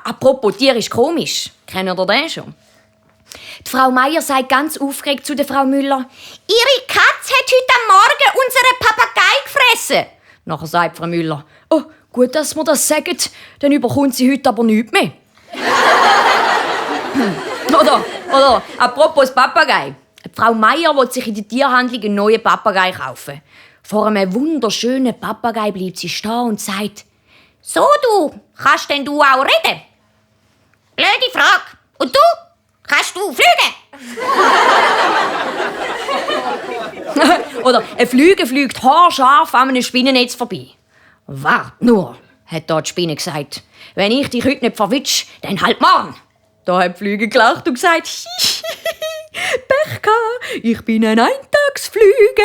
Apropos Tier ist komisch. Kennt ihr den schon? Die Frau Meier sagt ganz aufgeregt zu der Frau Müller: «Ihre Katze hat heute am Morgen unseren Papagei gefressen.» Nachher sagt Frau Müller: «Oh, gut, dass wir das sagen, dann überkommt sie heute aber nichts mehr.» oder, apropos Papagei. Die Frau Meier will sich in der Tierhandlung einen neuen Papagei kaufen. Vor einem wunderschönen Papagei bleibt sie stehen und sagt: «So, du, kannst denn du auch reden?» «Blöde Frage. Und du? Kannst du fliegen?» Oder ein Flüge fliegt haarscharf an einem Spinnennetz vorbei. «Wart nur», hat da die Spinne gesagt. «Wenn ich dich heute nicht verwitsche, dann halt morgen.» Da hat die Flüge gelacht und gesagt: «Pech gehabt, ich bin ein Eintagsflüge.»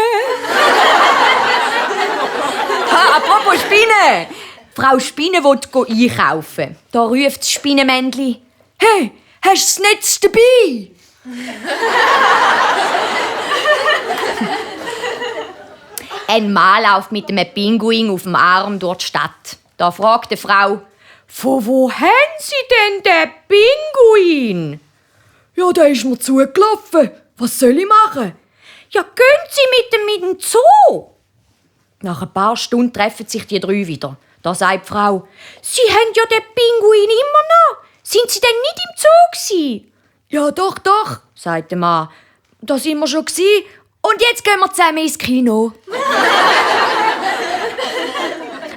Apropos Spinne. Frau Spinne will einkaufen. Da ruft das Spinnenmännchen: «Hey, hast du das Netz dabei?» Ein Mann läuft mit einem Pinguin auf dem Arm durch die Stadt. Da fragt die Frau: «Von wo haben Sie denn den Pinguin?» «Ja, der ist mir zugelaufen. Was soll ich machen?» «Ja, gehen Sie mit dem Zoo.» Nach ein paar Stunden treffen sich die drei wieder. Da sagt die Frau: «Sie haben ja den Pinguin immer noch. Sind Sie denn nicht im Zoo gewesen?» «Ja, doch», sagt der Mann. «Da sind wir schon gewesen. Und jetzt gehen wir zusammen ins Kino.»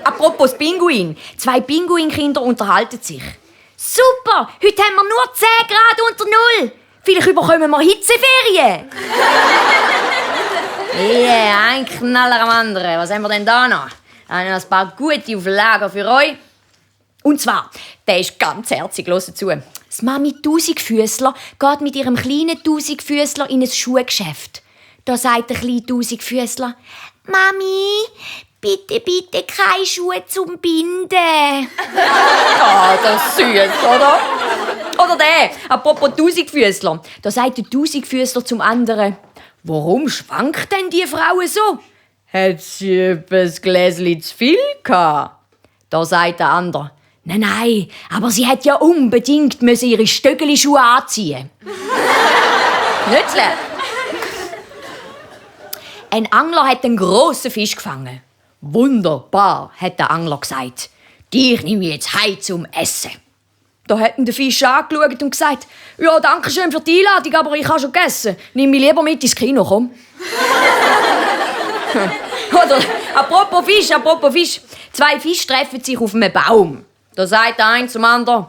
Apropos Pinguin. 2 Pinguinkinder unterhalten sich. «Super, heute haben wir nur 10 Grad unter Null. Vielleicht bekommen wir Hitzeferien.» Ein Knaller am anderen. Was haben wir denn da noch? Ein paar gute auf Lager für euch. Und zwar, der ist ganz herzig. Hört zu. Das Mami Tausendfüssler geht mit ihrem kleinen Tausendfüssler in ein Schuhgeschäft. Da sagt der kleine Tausendfüssler: «Mami, bitte keine Schuhe zum Binden.» Das ist süß, oder? Oder der, apropos Tausendfüssler. Da sagt der Tausendfüssler zum anderen: «Warum schwankt denn die Frau so? Hat sie etwas Gläschen zu viel gehabt?» Da sagt der andere: Nein, aber sie hat ja unbedingt ihre Stöckeli-Schuhe anziehen. Nicht schlecht. Ein Angler hat einen grossen Fisch gefangen. «Wunderbar», hat der Angler gesagt. «Dich nehme ich jetzt heim zum Essen.» Da hat ihn der Fisch angeschaut und gesagt: «Ja, danke schön für die Einladung, aber ich habe schon gegessen. Nimm mich lieber mit ins Kino, komm.» Oder, apropos Fisch. 2 Fische treffen sich auf einem Baum. Da sagt der eine zum anderen: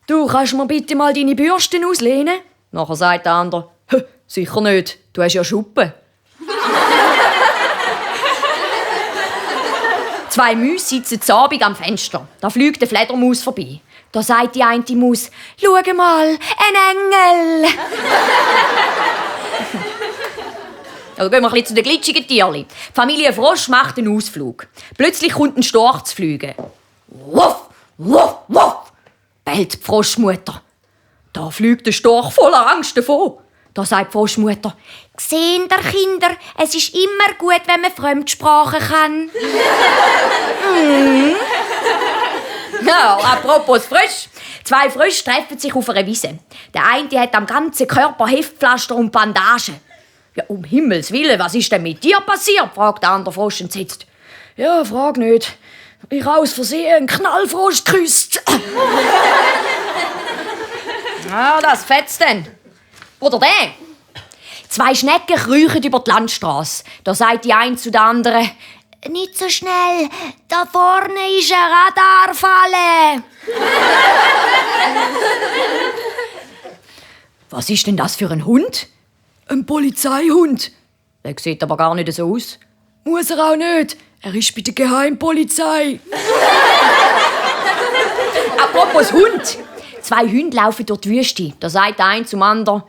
«Du, kannst mir bitte mal deine Bürsten auslehnen?» Nachher sagt der andere: «Sicher nicht, du hast ja Schuppen.» 2 Mäuse sitzen zu Abend am Fenster. Da fliegt eine Fledermaus vorbei. Da sagt die eine Maus: «Schau mal, ein Engel!» Also gehen wir ein bisschen zu den glitschigen Tierchen. Die Familie Frosch macht einen Ausflug. Plötzlich kommt ein Storch zu fliegen. «Wuff, wuff, wuff!» bellt die Froschmutter. Da fliegt der Storch voller Angst davon. Da sagt die Froschmutter: «Seht ihr, Kinder, es ist immer gut, wenn man Fremdsprachen kann.» Ja, apropos Frösch. 2 Frösche treffen sich auf einer Wiese. Der eine hat am ganzen Körper Heftpflaster und Bandagen. «Ja, um Himmels Willen, was ist denn mit dir passiert?» fragt der andere Frosch entsetzt. «Ja, frag nicht. Ich habe aus Versehen einen Knallfrosch geküsst.» Ja, das fetzt denn. Oder der. 2 Schnecken kriechen über die Landstrasse. Da sagt die eine zu der anderen: «Nicht so schnell, da vorne ist eine Radarfalle.» «Was ist denn das für ein Hund?» «Ein Polizeihund.» «Der sieht aber gar nicht so aus.» «Muss er auch nicht. Er ist bei der Geheimpolizei.» Apropos Hund. 2 Hunde laufen durch die Wüste. Da sagt der eine zum anderen: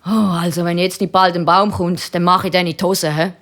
«Oh, also wenn jetzt nicht bald ein Baum kommt, dann mache ich den in die Hose.»